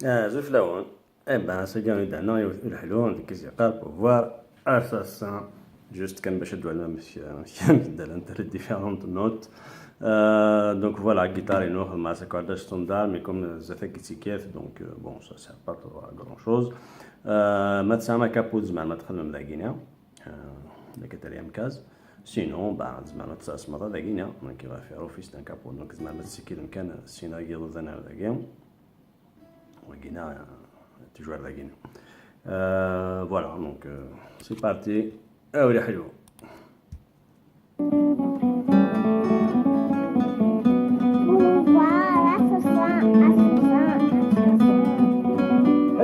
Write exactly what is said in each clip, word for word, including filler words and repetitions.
Ah, zut fell-awen. Eh ben, ass-agi i d-ɛennaɣ yiwet n leḥlu, deg i s-yeqqar pouvoir assassin. Juste kan bac ad d-twalem amek, amek, amek ddalent les différentes notes. Euh, donc voilà, guitare inu xedmeɣ-as akordage standard, mais comme zdat-agi d tikkelt, donc, euh, bon, ça sert pas trop à grand chose. Euh, ma tesɛam akapu, tzemrem ad txedmem dagini, euh, la quatrième case. Sinon, bah, tzemrem ad tesɛasmem dagini, donc il va faire office d'un capot. Donc tzemrem ad tessikilem kan sin-agi iḍudan ar dagi. Wagina, euh, toujours wagina. Euh, voilà, donc, euh, c'est parti. Awel ḥelu. Voilà, ce soir, à ce soir, à ce soir.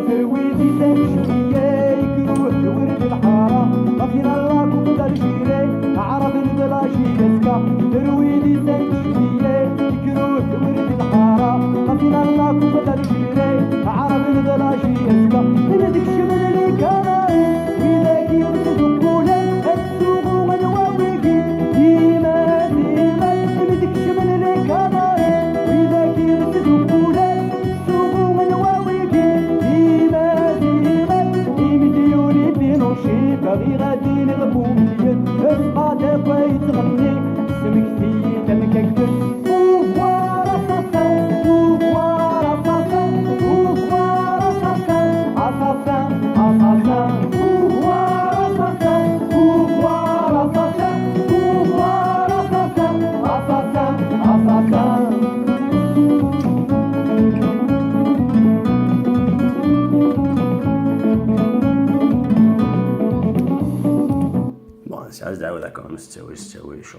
Terwi di tanecmiya, yekruh lwerd lḥara, ma fina la coupe d'Algérie, Arab de la J S K. Terwi di tanecmiya, yekruh lwerd lḥara, ma fina la coupe d'Algérie, Arab de la J S K. Ina deg cemel les Canaries, widak yettduqqulen, ad tsuɣu anwa wigi, dima, dima, ina deg cemel les Canaries, widak yettduqqulen, ad tsuɣu anwa wigi, dima, dima, imidyuni Pinochet, bɣiɣ ad iniɣ bumyet, asqad akk ay yettɣenni, smekti-yi-d amek ad k-tefk. Pouvoir assassin, pouvoir assassin, pouvoir assassin, assassin, assassin, pouvoir assassin, pouvoir assassin, pouvoir assassin, assassin, assassin. Bon, ça se déroule quand même, c'est oui, c'est oui, je suis.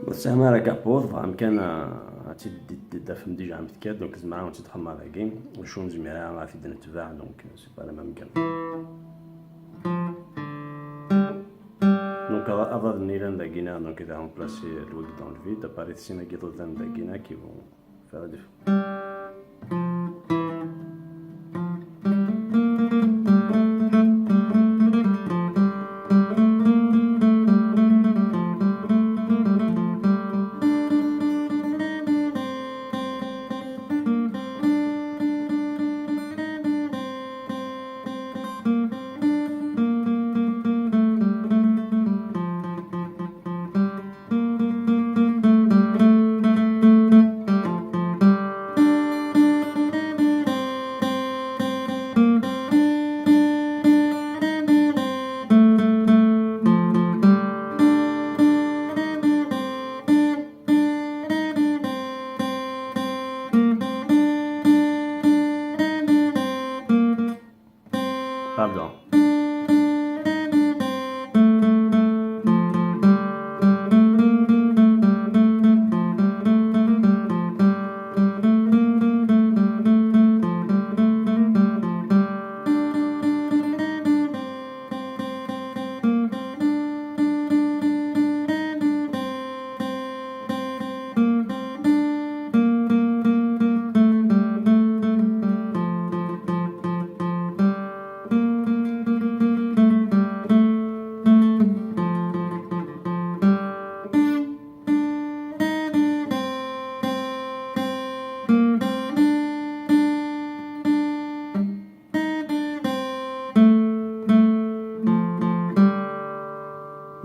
Ur tesɛim ara kapuḍ, bɣam kan, ah, ad tt-id-, id-, id-tafem déjà amek tekkat, donc tzemrem ad tt-id-txedmem dagi. Acu ur nezmir ara ad t-id-netbeɛ, donc, euh, c'est pas la même gamme. Donc, aḍ-, aḍad-nni yellan dagina, donc, il a remplacé le wig dans le vide, à part sin-agi iḍudan dagina qui vont faire la différence. Pardon.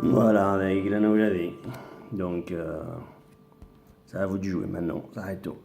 Voilà, d ayla n wladi. Donc, euh, c'est à vous de jouer maintenant, ça arrête tout.